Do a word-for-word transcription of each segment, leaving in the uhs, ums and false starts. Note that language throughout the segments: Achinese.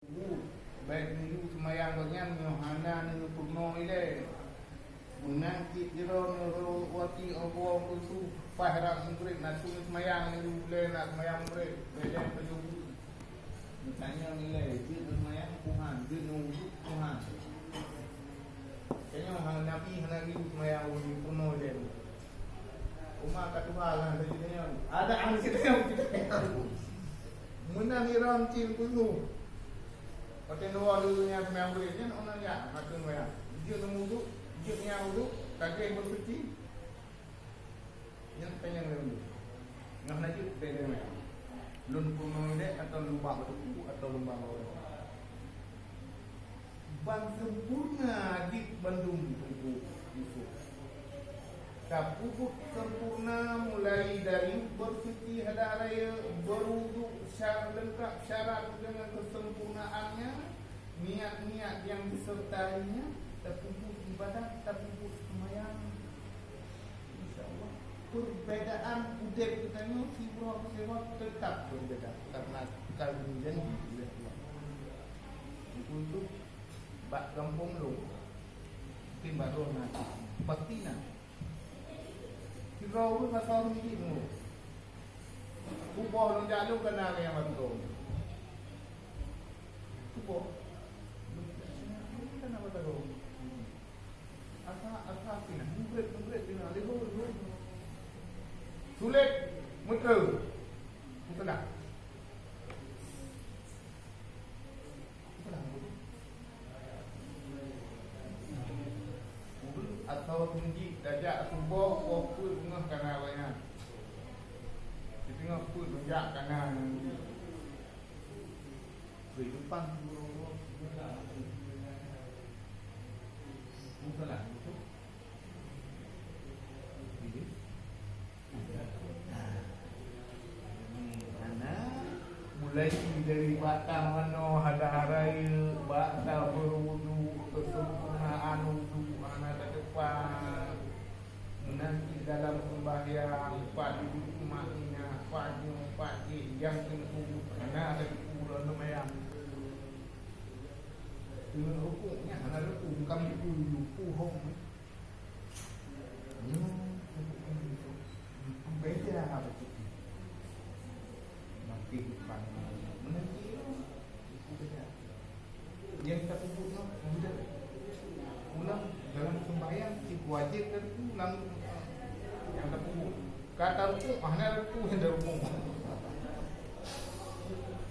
Bèk neuyue seumayang gobnyan nyoe hana neupeurunoe ilèe. Meunan cit sidroe nyoe rot watèe ogoe keusu paih rab mugreb na seumayang neuyue lé na seumayang mugreb. Bèk lé peujeuet. Meutanyong ilèe, jeuet neuseumayang Tuhan, jeuet neuwudhu Tuhan. Tanyoe hana nabi hana neuyue seumayang peurunoe ilèe. Uma ka tuha lah dari tanyoe. Ada ang kita yang kita. Meunan iram cit keusu. Watèe dua dulu nyan seumayang mugreb nyan, orang jak makan wayang. Jeuet neumudu, jeuet nyang wudu, ka gèh beusuci. Nyan tanyong lé ulôn. Nyoe hana jeuet bèk lé wayang. Lôn peurunoe dek atau lôn ba bak teungku atau lôn ba bak ureueng. Ban sempurna jih bandum teungku Yusuf. Tapeubuet sempurna mulai dari beusuci hadah rayeuk, beuwudu, syar-, leungkap syarat deungon keusempurnaannya, niat-niat nyang disertainya, tapeubuet ibadat, tapeubuet seumayang. Insya Allah, perbedaan udeb geutanyoe sidroe sidroe teutap beubeda karena ka geujanji uleh Allah. Untuk bak gampông lôn, mungkin bak droe na, pasti na. Sidroe ureueng asai ureueng jih nyoe. Kuboh lôn jak lôn kana nyang mantong. Kuboh. Lôn jak kana mantong. Asa, asa pih na. Mugreb, mugreb pih na. Lihôi, lihôi. Sulet. Meuteue. Meuteue. Atawa tunji tajak suboh poh peuet beungoh kana awaknyan. Siteungoh peuet beunjak kana nyan. Kehidupan guru-guru. Bukanlah begitu. Jadi, Hana, mulai dari bak tamanoe hadah rayeuk, bak tabeuwudu, keusempurnaan wudu hana tateupeue. Meunan cit dalam seumbahyang, pat duduek tumakninah, pat nyoe, pat jéh, nyang teungku hana tateupeue lom seumayang. Deungon rukuk nyan hana rukuk, bukan rukuk, rukuk hom. Nyoe, beda beutôi. Makin pandai. Meunan cit, beda. Nyang tapeubuet nyoe, beda. Ulang dalam sembahyang, cit wajéb dan ulang nyang tapeubuet. Ka tarukuk, hana rukuk nyang tarukuk.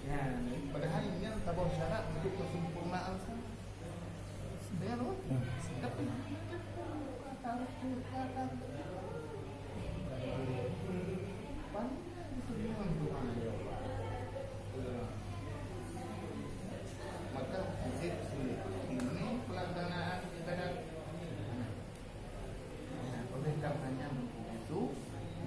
Nyan, padahai nyan saboh syarat untuk kesempurnaan salat. Dengan apa? Tapi maka sulit, sulit. Ini pelaksanaan ibadat. Nah, oleh karenanya meunan itu,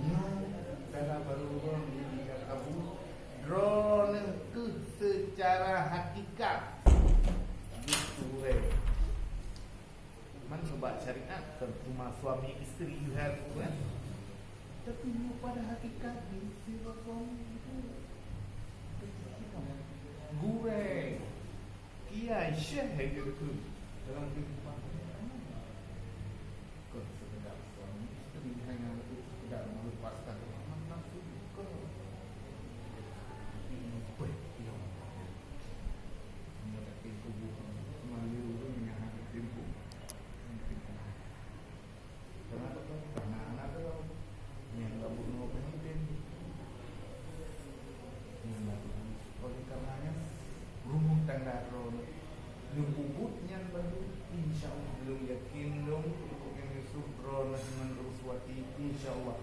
nyoe dara barô droeneuh di Minangkabau, droeneuh keuh seucara hakikat jeuet keu gurèe. Man ubak syariat kan cuma suami isteri you have, kan? Tapi nyoe pada hakikat jih sidroe suami isteri. Gurèe, kiai, syekh hai jeuet keu dalam kehidupan. Bukan sekedar suami isteri hanya untuk sekedar melepaskan nafsu, bukan. Tapi lebih jauh. Menghadapi kubu, melalui urun yang ada tempoh. Karena apa? Karena anak tu nyang ka bunuh pemimpin. Oleh karenanya, rumah tangga droeneuh neupeubuet nyan bandum, insya Allah, lôn yakin lôn, untuk nyang Yusuf droeneuh ngon Ruswati, insya Allah,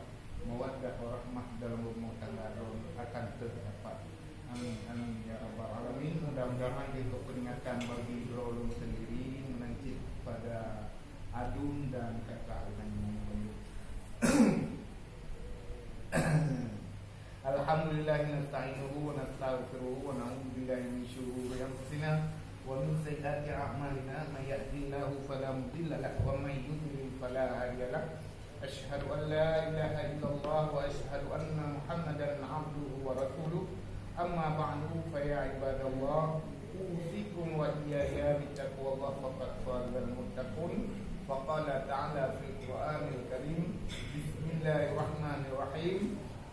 mawaddah wa rahmah dalam rumah tangga droeneuh akan teudapat. Amin, amin, ya rabbal alamin. Mudah-mudahan itu peringatan bagi droeneuh sendiri, meunan cit pada adun dan kakak dengan. Alhamdulillah, nasta'inuhu wa nastaghfiruhu wa na'udzu billahi min syururi anfusina wa min sayyiati a'malina. May yahdihillahu fala mudilla lahu wa may yudlil fala hadiya lahu. Asyhadu an la ilaha illallah wa asyhadu anna Muhammadan abduhu wa rasuluh. Amma ba'du, fa ya ibadallah, أوصيكم وإياي بتقوى الله، فقد فاز المتقون. وقال تعالى في القرآن الكريم: بسم الله الرحمن الرحيم.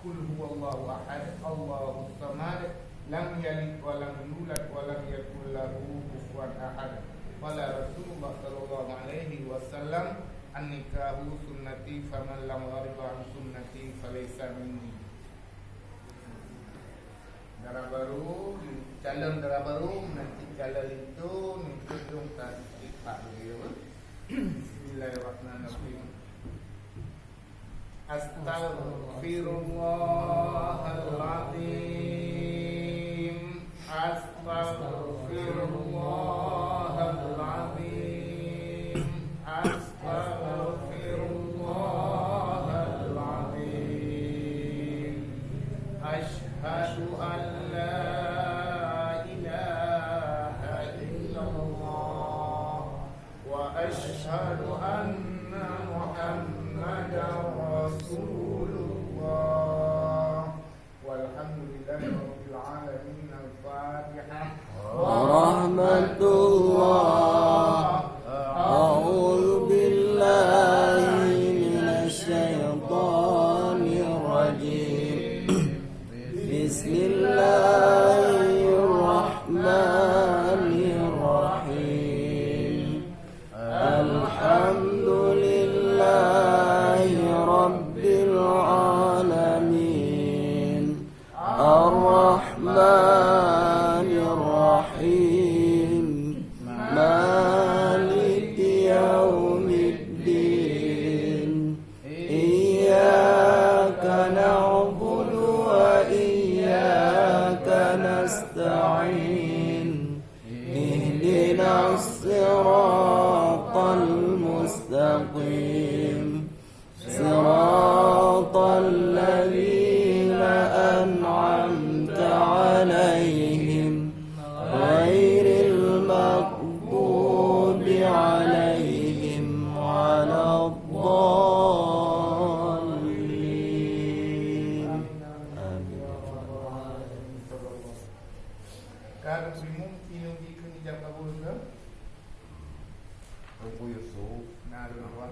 قل هو الله أحد، الله الصمد، لم يلد ولم يولد ولم يكن له كفوا أحد. قال رسول الله صلى الله عليه وسلم: النكاح سنتي، فمن لم يرغب عن سنتي فليس مني. Dara barô, calon dara barô, nanti calon linto, linto dong ta istighfar dulu. Bismillahirrahmanirrahim. Astaghfirullahaladzim. Astaghfirullahaladzim. Astaghfirullahaladzim. Asyhadu an la ilaha illallah wa asyhadu anna Muhammadar Rasulullah. Walhamdulillahi rabbil alamin. Al-Fatihah. ورحمة الله. أعوذ بالله من الشيطان الرجيم. بسم الله الرحمن الرحيم. الحمد لله رب العالمين. الرحمن الرحيم. مالك يوم الدين. إياك نعبد وإياك نستعين. اهدنا الصراط المستقيم. صراط الذين أنعمت عليهم غير المغضوب عليهم ولا الضالين. آمين. Ka geupeurimong inong jih keu ijab kabul keu? Teungku Yusuf. Na lôn tuan.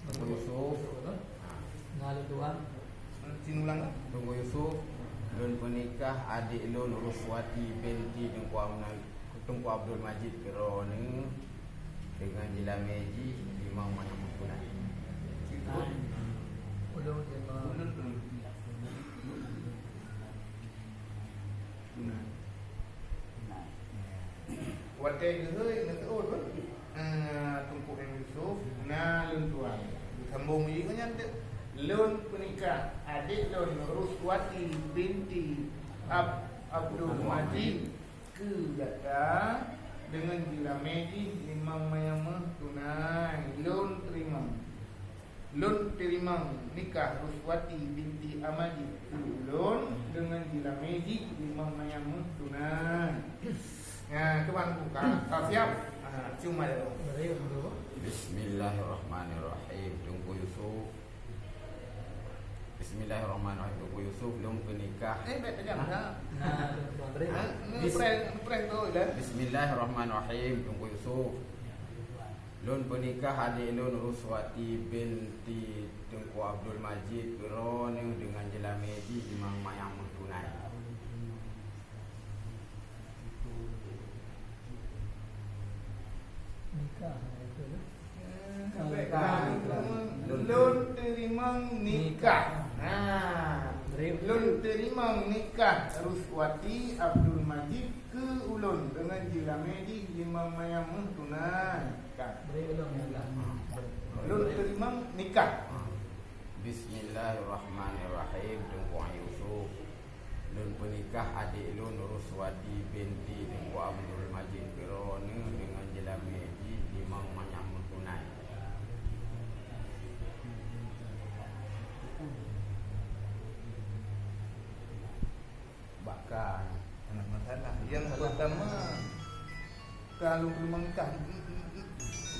Teungku Yusuf. Na lôn tuan. Sinulang. Teungku Yusuf, lôn peunikah adék lôn Ruswati binti Teungku Amna-, Teungku Abdul Majid Droeneuh deungon jeulamé jih limong manyang meutunan. Ulôn, ulôn. Watée geuhôi neuseuôt, eh, Teungku M Yusuf, na lôn tuan. Geusambông jih ngon nyan teuk. Lôn peunikah adék lôn Ruswati binti Ab-, Abdul Majid keu gata deungon jeulamé jih limong manyang meutunan. Lôn teurimong. Lôn teurimong nikah Ruswati binti Amajid keu ulôn deungon jeulamé jih limong manyang meutunan. Nah, cuman buka, ka siap. Ah, cuma ya. Bismillahirrahmanirrahim. Teungku Yusuf. Bismillahirrahmanirrahim. Teungku Yusuf, lôn peunikah. Eh, baik tajam dah. Nah, tuan beri. Ah, ni press, press tu dah. Bismillahirrahmanirrahim. Teungku Yusuf. Lôn peunikah adék lôn Ruswati binti Teungku Abdul Majid Droeneuh deungon jeulamé jih limong manyang meutunan. Nikah, betul, ya? Nikah. Lôn teurimong nikah. Ha. Lôn teurimong nikah Ruswati Abdul Majid keu ulôn deungon jeulamé jih limong manyang meutunan. Kan. Beri ulôn, ya Allah. Lôn teurimong nikah. Bismillahirrahmanirrahim, Teungku Yusuf. Lôn peunikah adék lôn Ruswati binti Teungku Abdul Majid Droeneuh deungon jeulamé jih limong manyang meutunan. Baka anak masalah. Yang pertama, kalau memang kah,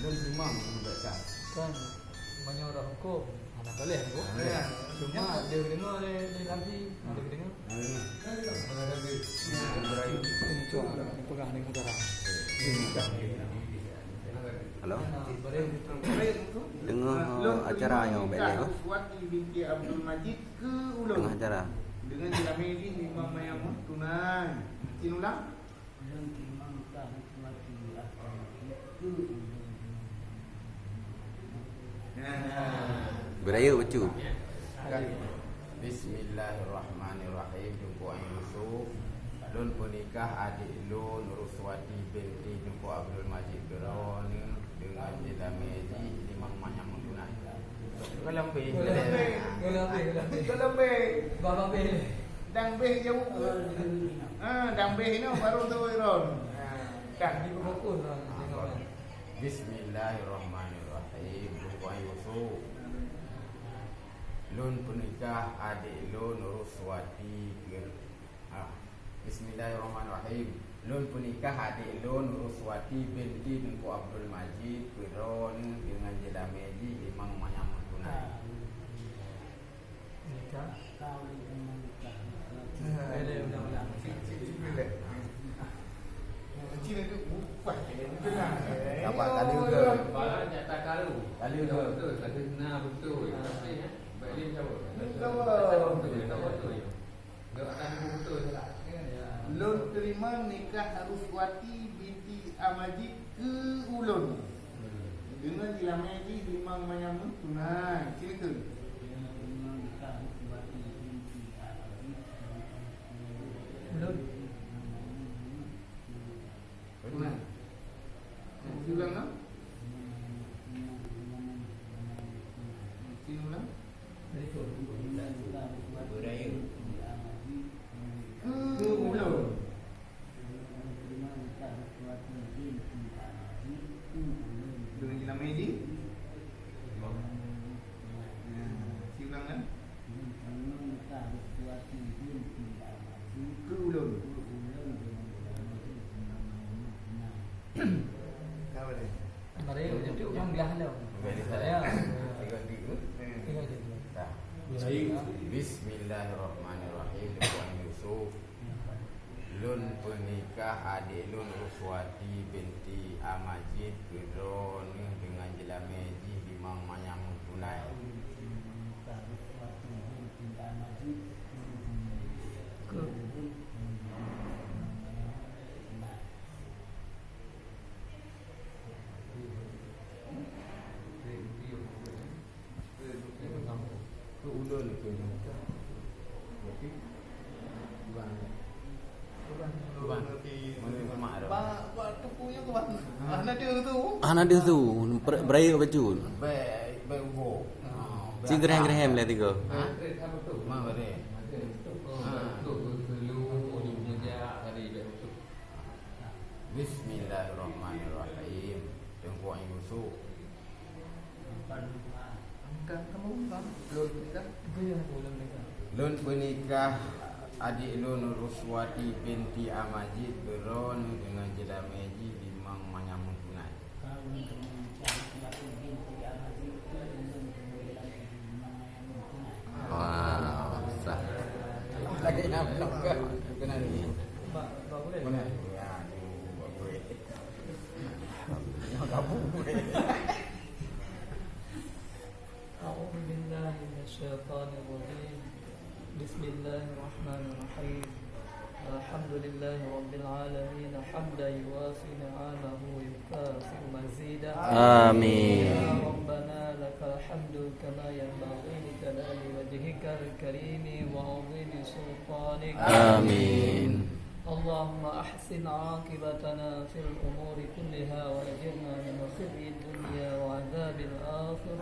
lôn memang budak kah. Kan. Meunyoe rot huköm, hana boleh, Bu. Cuma dia deungoe lé, lé Ramzi, dia deungoe. Ini cuma, ini pegang dengan cara. Halo? Deungoe acara nyoe bèk lé, Bos. Ruswati binti Abdul Majid keu ulôn. Deungoe acara. Deungon jeulamé jih limong manyam tunai. Cit ulang. Beurayeuk bacut. Bismillahirrahmanirrahim. Teungku Yusuf, lôn peunikah adék lôn Ruswati binti Teungku Abdul Majid Gero nyoe deungon jeulamé jih limong manyam tunai. Golom beh. Golom beh, golom beh. Golom beh. Bah, bah beh. Dang beh jauh. Ah, dang beh nyoe baru tu Iron. Ah, dah. Di fokus lah. Bismillahirrahmanirrahim. Teungku Yusuf, lôn peunikah adék lôn Ruswati keu, ah, Bismillahirrahmanirrahim. Lôn peunikah adék lôn Ruswati binti Teungku Abdul Majid keu droeneuh deungon jeulamé jih limong manyam tunai. Nikah. Sabar, kali ke? Kali ke? Betul, betul. Nah, betul. Tapi, ya, baik dia menjawab. Betul. Betul, betul. Lôn teurimong nikah Ruswati binti Amajid keu ulôn. Deungon jeulamé jih limong manyam tunai. Silakan. Ulôn. Betul. Silakan. Silakan. Keu ulôn. Deungon jeulamé jih. Nah, siulang kan? Keu ulôn. Ka boleh. Mari, jadi urang belah dah. Boleh, boleh. Ya. Tiga, tiga. Tiga, tiga. Dah. Bismillahirrahmanirrahim. Tuan Yusuf. Lôn peunikah adék lôn Ruswati binti Amajid keu droeneuh deungon jeulamé jih limong manyam tunai. Keu ulôn keu nyoe. Berarti, Tuan. Tuan. Mana mak dah? Ba, ba, teupeu nyoe, Tuan. Hana deuh tu. Hana deuh tu. Ber-, berayeuk bacut. Baik, baik ubo. Ha, cit geurhem-geurhem lé tiga. Ha? Ma bari. Ha. Bismillahirrahmanirrahim. Teungku Yusuf. Lôn peunikah adék lôn Ruswati binti Amajid keu droeneuh deungon jeulamé jih limong manyam tunai. Wah, sah. Lagi nak, nak ke? Kena ni. Mana? Ya, ni, Pak Guru. Yang gabung. أعوذ بالله من الشيطان الرجيم. بسم الله الرحمن الرحيم. الحمد لله رب العالمين، حمدا يوافي نعمه ويكافئ مزيده. آمين. يا ربنا لك الحمد كما ينبغي لجلال وجهك الكريم وعظيم سلطانك. آمين. اللهم أحسن عاقبتنا في الأمور كلها وأجرنا من خزي الدنيا وعذاب الآخرة.